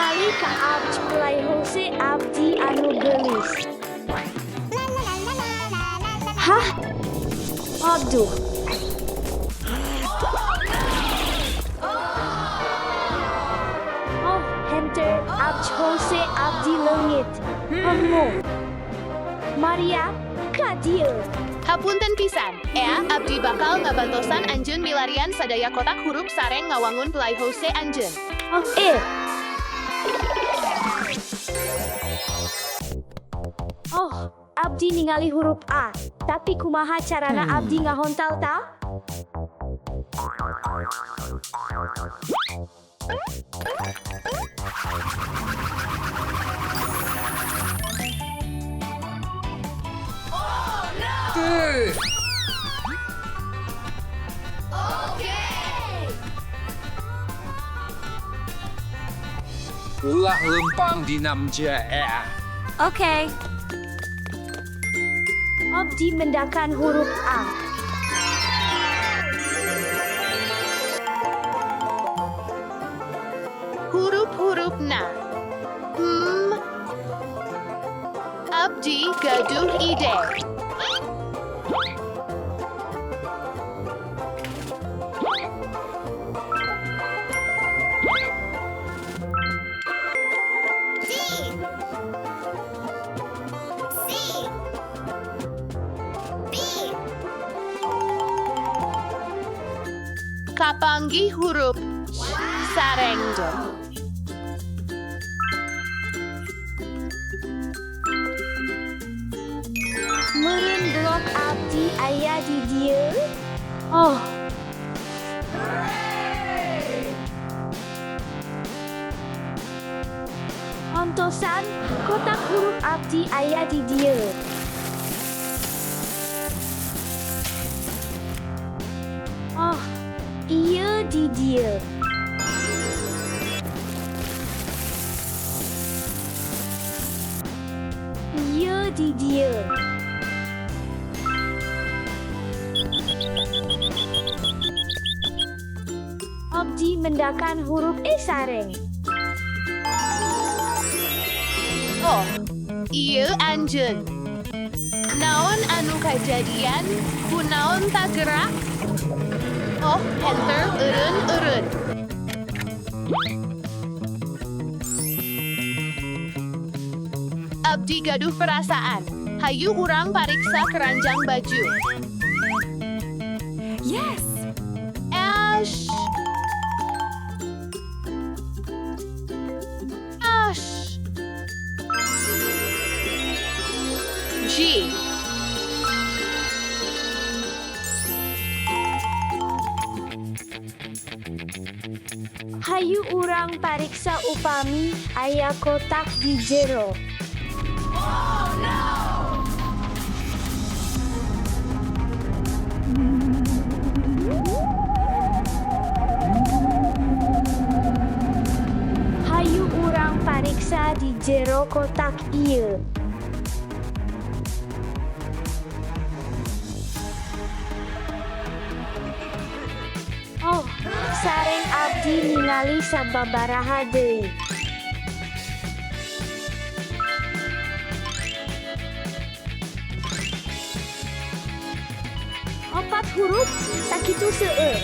Tingali ka abj playhouse abdi anu geulis. Hah? Aduh. Oh, henteu, abj hose abdi leungit. Hemu. Maria, ka dieu. Hapunten pisan, ea, abdi bakal ngabantosan anjeun milarian sadaya kotak hurup sareng ngawangun playhouse anjeun. Oh, eh. Oh, abdi ningali huruf A. Tapi kumaha carana abdi ngahontal ta? T. Ulah leumpang dina meja ea. Oke. Abdi mendakan huruf A. Hurup-hurupna. Abdi gaduh ide. D C B. Kapanggih hurup sareng D. Meureun blok abdi aya di dieu. Oh. Ontosan kotak huruf abdi aya di dieu. Oh, ieu di dieu. Ieu di dieu. Abdi mendakan huruf E sareng. Oh, ieu anjeun. Naon anu kajadian? Kunaon tagerak? Oh, henteu eureun-eureun. Abdi gaduh perasaan. Hayu urang pariksa keranjang baju. Yes. Ash. Ash. G. Hayu urang pariksa upami aya kotak di jero. Hayu urang pariksa di jero kotak ieu. Oh, sareng abdi ningali sababaraha deui. Opat huruf sakitu seueur.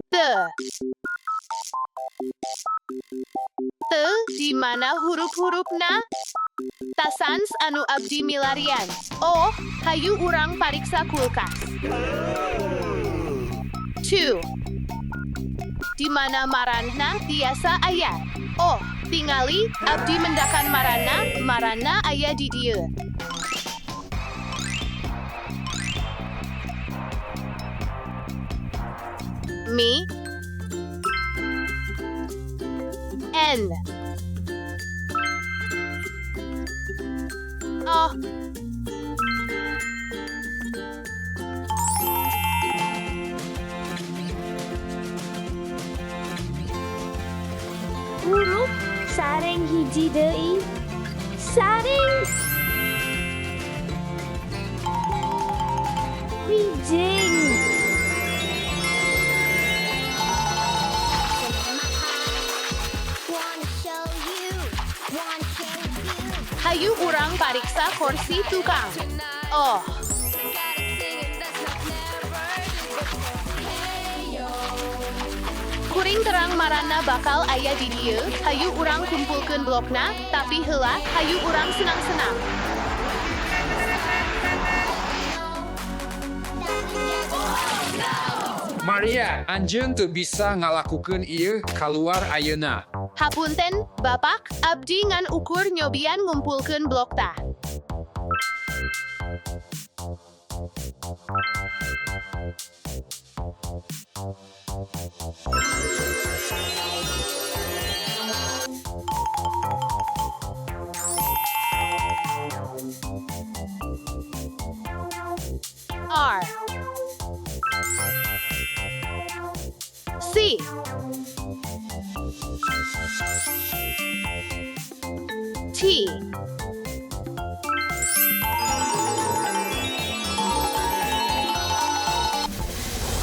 T. T di mana huruf-hurufna? Tasans anu abdi milarian. Oh, hayu urang pariksa kulkas. 2. Di mana maranna tiasa aya. Oh, tingali abdi mendakan maranna, maranna aya di dieu. Mi N. Oh. Huruf sareng hiji deui. Sareng. Hayu urang pariksa kursi tukang. Oh. Kuring terang marana bakal aya di dieu, hayu urang kumpulkeun blokna, tapi heula hayu urang senang-senang. Maria, anjeun teu bisa ngalakukeun ieu kaluar ayeuna. Hapunten, Bapak, abdi ngan ukur nyobian ngumpulkeun blok tah. R C T.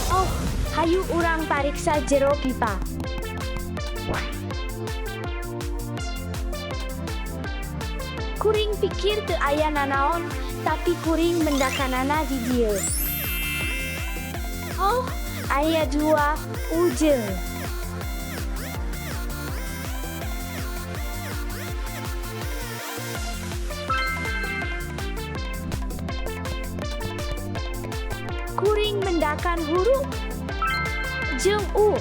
Oh, hayu urang pariksa jero pipa. Kuring pikir teu aya nanaon, tapi kuring mendakanana di dieu. Oh, aya dua ujung. Kuring mendakan huruf jeung U.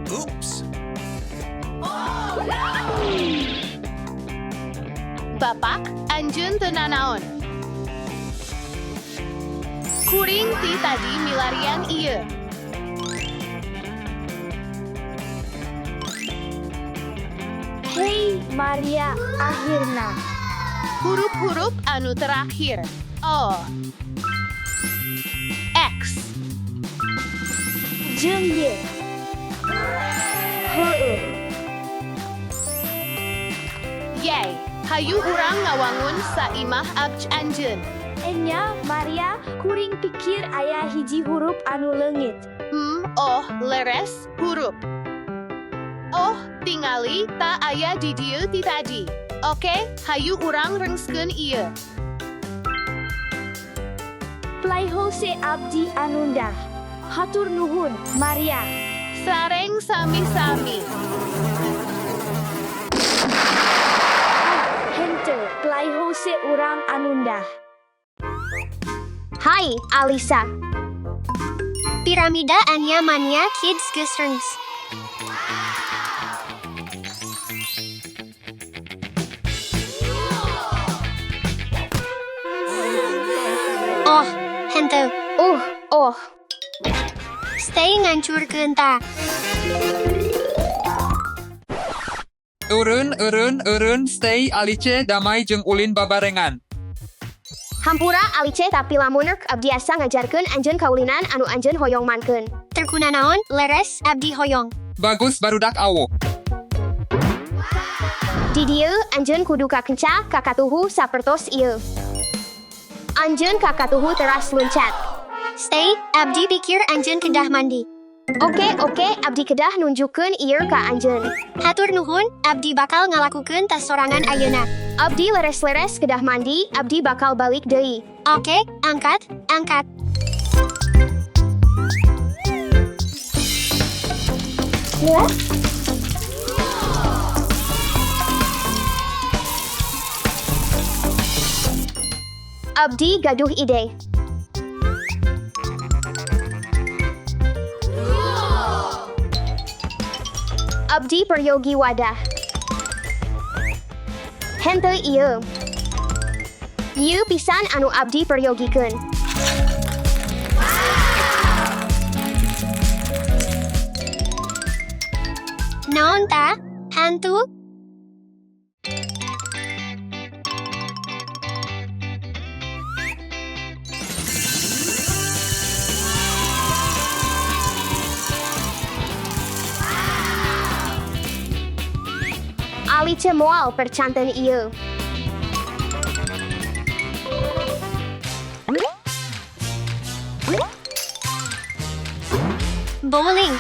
Oops. Bapak, anjeun teu nanaon. Kuring ti tadi milarian ieu. Hei Maria, akhirna. Hurup-hurup anu terakhir. O X Jeung Y. Heueuh. Y. Hayu urang ngawangun saimah abj anjeun. Enya Maria, kuring pikir aya hiji hurup anu leungit. Oh, leres hurup. Oh, tingali ta aya di dieu ti tadi. Oke, hayu urang rengskeun ieu. Playhouse abdi anundah. Hatur nuhun, Maria. Sareng sami-sami. Henteu, playhouse urang anundah. Hai, Alisa. Piramida Anya Mania Kids Geus. Oh, henteu. Oh. Stay ngancurkeun ta. Eureun, eureun, eureun, stay, Alice, damai jeung ulin babarengan. Hampura Alice, tapi lamun rek abdi asa ngajarkeun anjeun kaulinan anu anjeun hoyong mankeun. Teu kunanaon, leres, abdi hoyong. Bagus, barudak awo. Di dieu anjeun kudu kakenca kakatuhu sapertos ieu. Anjeun kakatuhu teras luncat. Stay, abdi pikir anjeun kedah mandi. Oke, abdi kedah nunjukkeun ieu ka anjeun. Hatur nuhun, abdi bakal ngalakukeun tas sorangan ayeuna. Abdi leres-leres kedah mandi, abdi bakal balik deui. Oke, angkat, angkat. Abdi gaduh ide. Abdi peryogi wadah. Henteu ieu. Ieu pisan anu abdi peryogikeun. Naon ta? Hantu? Alice moal percanten ieu. Bowling.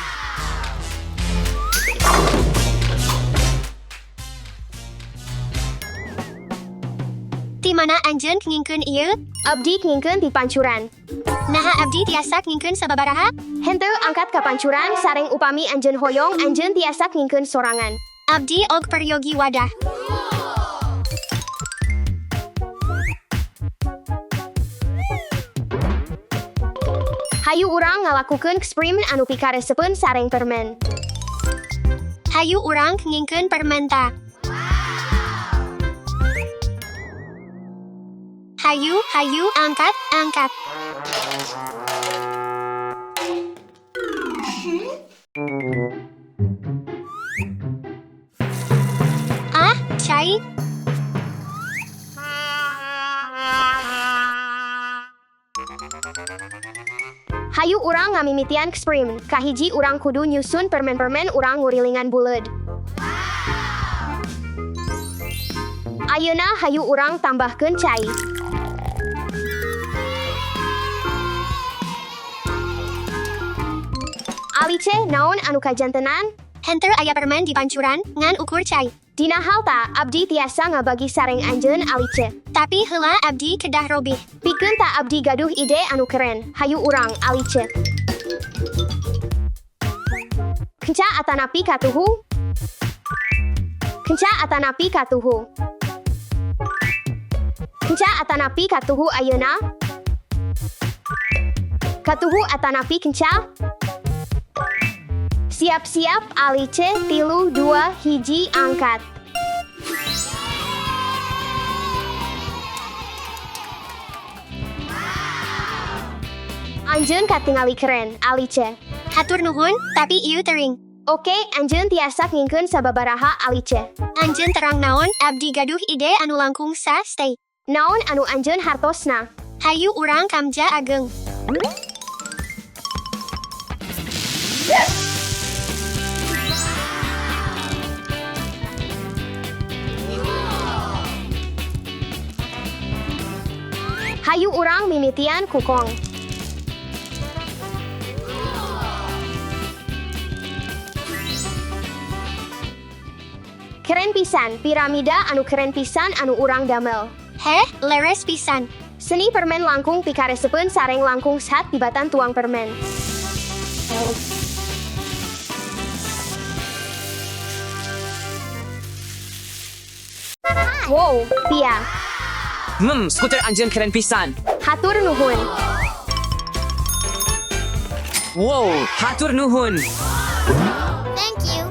Di mana anjeun ngingkeun ieu? Abdi ngingkeun di pancuran. Naha abdi tiasa ngingkeun sababaraha? Henteu angkat ka pancuran sareng upami anjeun hoyong anjeun tiasa ngingkeun sorangan. Abdi og peryogi wadah. Hayu urang ngalakukeun eksperimen anu pikaresepeun sareng permen. Hayu urang ngingkeun permen ta. Hayu, hayu, angkat, angkat. Ah, cai. Hayu urang ngamimitian eksperimen. Kahiji urang kudu nyusun permen-permen urang ngurilingan buleud. Ayeuna hayu urang tambahkeun cai. Alice, naon anu kajantenan? Henteu aya permen di pancuran, ngan ukur cai. Dina halta, abdi tiasa ngabagi sareng anjeun Alice. Tapi heula abdi kedah robih. Pikeun ta abdi gaduh ide anu keren. Hayu urang, Alice. Kenca atanapi katuhu? Kenca atanapi katuhu? Kenca atanapi katuhu ayeuna? Katuhu atanapi kenca? Siap-siap Alice, 3, 2, 1, angkat. Anjeun katingali keren, Alice. Hatur nuhun, tapi ieu tering. Oke, anjeun tiasa ngingkeun sababaraha Alice. Anjeun terang naon, abdi gaduh ide anu langkung sa stay. Naon anu anjeun hartosna? Hayu urang kamja ageng. Hayu urang mimitian kukong. Keren pisan, piramida anu keren pisan anu urang damel. Heh, leres pisan. Seni permen langkung pikaresepeun sareng langkung sehat tibatan tuang permen. Wow, Pia. Skuter anjeun keren pisan. Hatur nuhun. Wow, hatur nuhun. Thank you.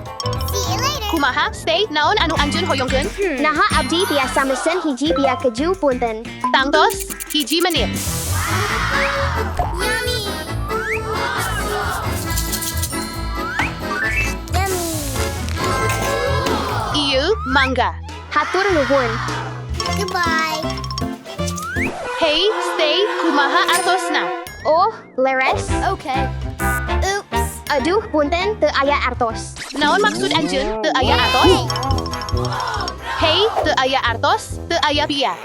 See you later. Kumaha, stay, naon anu anjeun hoyongkeun? Naha abdi tiasa mesen hiji pia keju punten. Tangtos, hiji menit. Yummy. Yummy. Ieu mangga. Hatur nuhun. Goodbye. Hey, stay, kumaha artosna? Oh, leres. Okay. Oops. Aduh, punten teu aya artos. Naon maksud anjeun teu aya artos? Hey, teu aya artos, teu aya pia.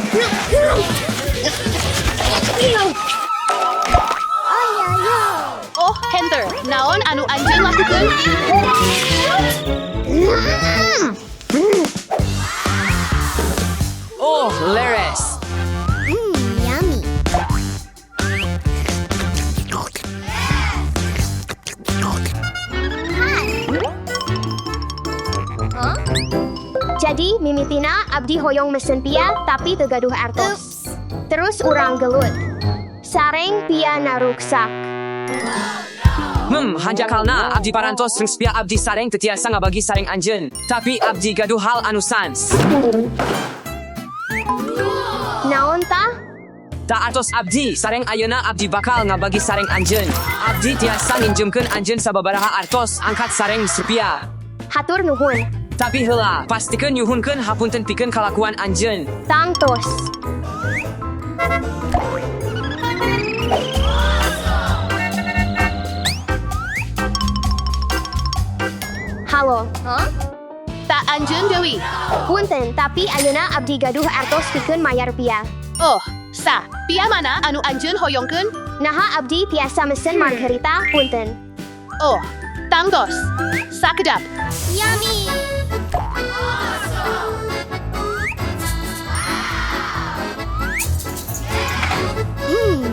Oh, henter, naon anu anjeun lakukeun? Oh, leres. Yummy. Jadi, mimitina abdi hoyong mesen pia tapi teu gaduh artos. Terus urang gelut. Sareng pia naruksak. Hanjakalna abdi parantos jeung spia abdi sareng teu tiasa ngabagi sareng anjeun. Tapi abdi gaduh hal anu sans. Naon tah? Ta artos abdi, sareng ayeuna abdi bakal ngabagi sareng anjeun. Abdi tiasa nginjemkeun anjeun sababaraha artos angkat sareng spia. Hatur nuhun. Tapi heula, pastikeun nyuhunkeun hapunten pikeun kalakuan anjeun. Tangtos. Halo, Ta anjeun deui. punten, tapi ayeuna abdi gaduh artos pikeun mayar pia. Oh, sa, pia mana anu anjeun hoyongkeun? Naha abdi tiasa mesen margarita, punten. Oh, tangtos. Sakedap. Yummy!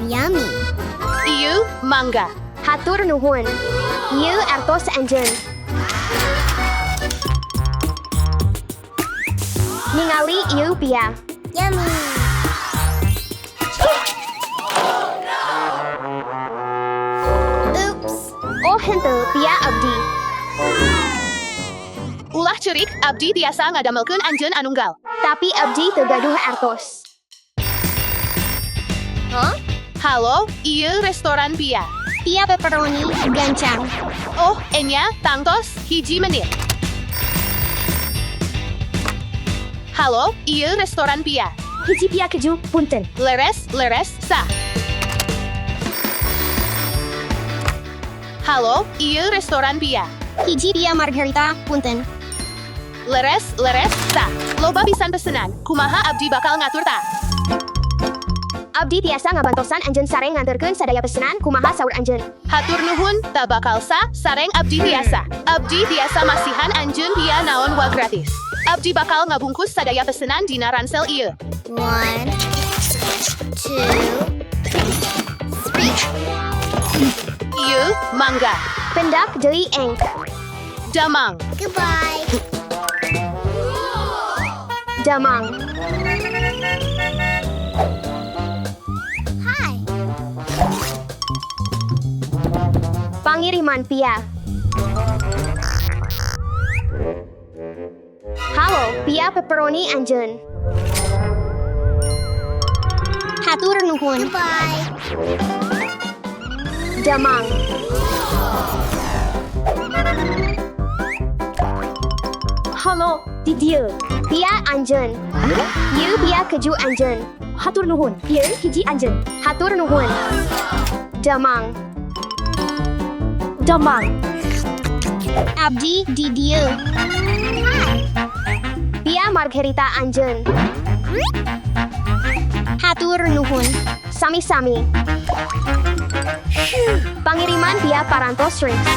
Yummy. Ieu mangga. Hatur nuhun. Ieu artos anjeun. Ningali ieu pia. Yummy. Oops. Oh henteu pia abdi. Ulah ceurik, abdi tiasa ngadamelkeun anjeun anunggal. Tapi abdi teu gaduh artos. Halo, ieu restoran pia. Pia pepperoni gancang. Oh, enya, tangtos, hiji menit. Halo, ieu restoran pia. Hiji pia keju, punten. Leres, leres, sa. Halo, ieu restoran pia. Hiji pia margarita punten. Leres, leres, sa. Loba pisan pesenan, kumaha abdi bakal ngatur ta. Abdi tiasa ngabantosan anjeun sareng nganterkeun sadaya pesenan kumaha saur anjeun. Hatur nuhun, ta bakal sa, sareng abdi tiasa. Abdi tiasa masihan anjeun pia naon wa gratis. Abdi bakal ngabungkus sadaya pesenan dina ransel ieu. One, two, three. Ieu, mangga. Pendak deui engk. Damang. Goodbye. Damang. Hi. Pangiriman pia. Halo, pia pepperoni anjeun. Hatur nuhun. Goodbye. Damang. Halo, di dieu. Pia anjeun. Ieu pia keju anjeun. Hatur nuhun. Ieu hiji anjeun. Hatur nuhun. Damang. Damang. Abdi di dieu. Pia margherita anjeun. Hatur nuhun. Sami-sami. Pangiriman pia parantos shrimps.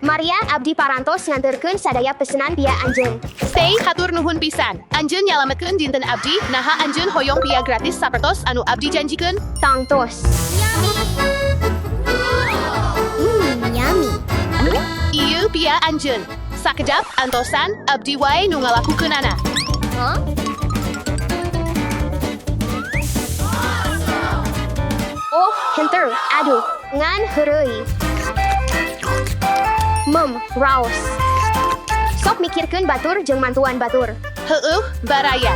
Maria abdi parantos nganterkeun sadaya pesenan pia anjeun. Stay hatur nuhun pisan. Anjeun nyalametkeun dinten abdi, naha anjeun hoyong pia gratis sapertos anu abdi janjikeun. Tangtos. Yummy. Yummy. Ieu pia anjeun. Sakedap antosan abdi wae nu ngalakukeunana. Huh? Oh, henteu, aduh, ngan heureuy. Mem, raos. Sok mikirkeun batur jeung mantuan batur. Heueuh, baraya.